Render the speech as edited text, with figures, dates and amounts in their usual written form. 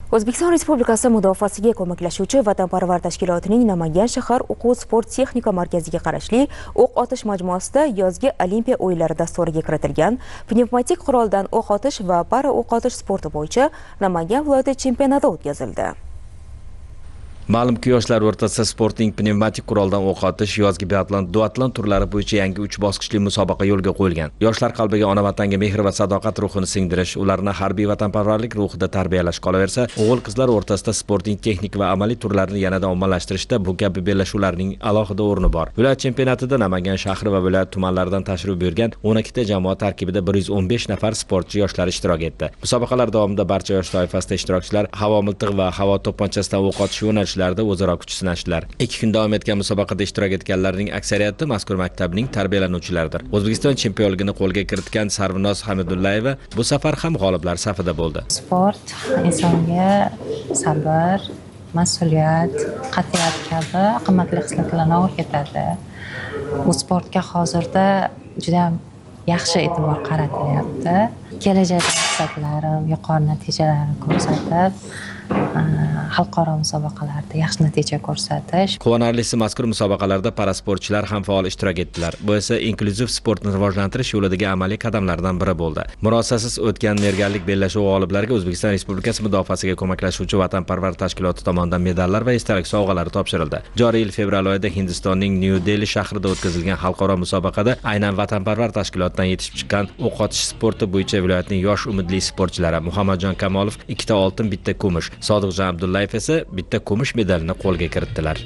O'zbekiston Respublikasi mudofaasiga ko'maklashuvchi vatanparvar tashkilotining Namangan shahar o'quv sport texnika markaziga qarashli o'q otish majmuasida yozgi Olimpiya o'yinlari dasturiga kiritilgan pnevmatik quroldan o'q otish va para o'q otish sporti bo'yicha Namangan viloyati chempionati o'tkazildi. Ma'lumki, yoshlar o'rtasida sportning pnevmatik quroldan o'q otish, yozgi biatlon, duatlon turlari bo'yicha yangi 3 bosqichli musobaqa yo'lga qo'yilgan. Yoshlar qalbiga ona vatanga mehr va sadoqat ruhini singdirish, ularni harbiy vatanparvarlik ruhida tarbiyalash, qolaversa, o'g'il qizlar o'rtasida sportning texnik va amaliy turlarini yanada ommalashtirishda bu kabi bellashuvlarning alohida o'rni bor. Viloyat chempionatida Namangan shahri va viloyat tumanlaridan tashrif buyurgan 12 ta jamoa tarkibida 115 nafar sportchi yoshlar ishtirok etdi. Musobaqalar davomida barcha yosh toifasida ishtirokchilar havo miltig'i va havo to'pponchasidan o'q otish yo'nalishlarida o'zaro kuch sinashdilar. 2 kun davom etgan musobaqada ishtirok etganlarning aksariyati mazkur maktabning tarbiyalanuvchilaridir. O'zbekiston chempionligini qo'lga kiritgan Sarvinoz Hamidullayeva bu safar ham g'oliblar safida bo'ldi. Sport insonga sabr, mas'uliyat, qat'iyat kabi qimmatli xislatlarni o'rgatadi. Bu sportga hozirda juda ham yaxshi e'tibor qaratilyapti. Kelajakda maqsadlarim yuqori natijalarni ko'rsatib, xalqaro musobaqalarda yaxshi natija ko'rsatish. Quvonarlisi, mazkur musobaqalarda parasportchilar ham faol ishtirok etdilar. Bu esa inklyuziv sportni rivojlantirish yo'lidagi amaliy qadamlardan biri bo'ldi. Murosasiz o'tgan merganlik bellashuvi g'oliblariga O'zbekiston Respublikasi mudofaasiga ko'maklashuvchi vatanparvar tashkiloti tomonidan medallar va esdalik sovg'alari topshirildi. Joriy yil fevral oyida Hindistonning Nyu Deli shahrida o'tkazilgan xalqaro musobaqada aynan vatanparvar tashkilotidan yetishib chiqqan o'q otish sporti bo'yicha viloyatning yosh umidli sportchilari Muhammadjon Kamolov 2 ta oltin, 1 ta kumush, Sodiqjon Abdullayev esa 1 ta kumush medalini qo'lga kiritdilar.